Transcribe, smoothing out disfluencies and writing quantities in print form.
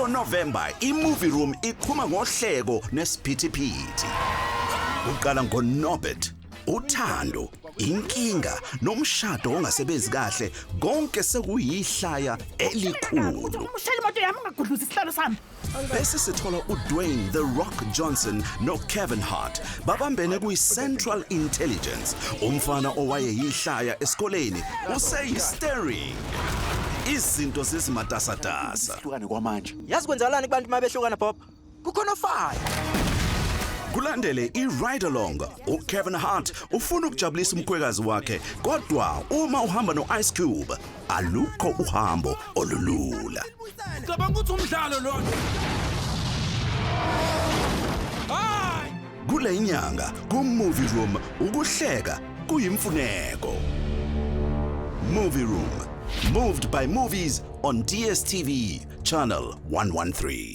Kulo November iMovie Room iqhuma ngohleko nesiphithiphithi. Uqala ngoNorbert, uthando, inkinga nomshado ongasebenzi kahle, konke sekuyihlaya elikhulu. Ushayela imoto yami, ungagudluzi isihlalo sami. Bese sithola uDwayne The Rock Johnson noKevin Hart babambene kwi-Central Intelligence. Umfana owayeyihlaya esikoleni useyi-steering. Izinto zizimatasatasa. Hlukane kwamanje. Yazi kwenzakalani kubantu uma behlukana, Bob? Kukhona ofayo. Kulandele i-Ride Along. UKevin Hart ufuna ukujabulisa umkhwekazi wakhe, kodwa uma uhamba no-Ice Cube alukho uhambo olulula. Cabanga ukuthi umdlalo lona. Hayi! Kule nyanga ku-Movie Room, ukuhleka kuyimfuneko. Movie Room, moved by movies, on DStv channel 113.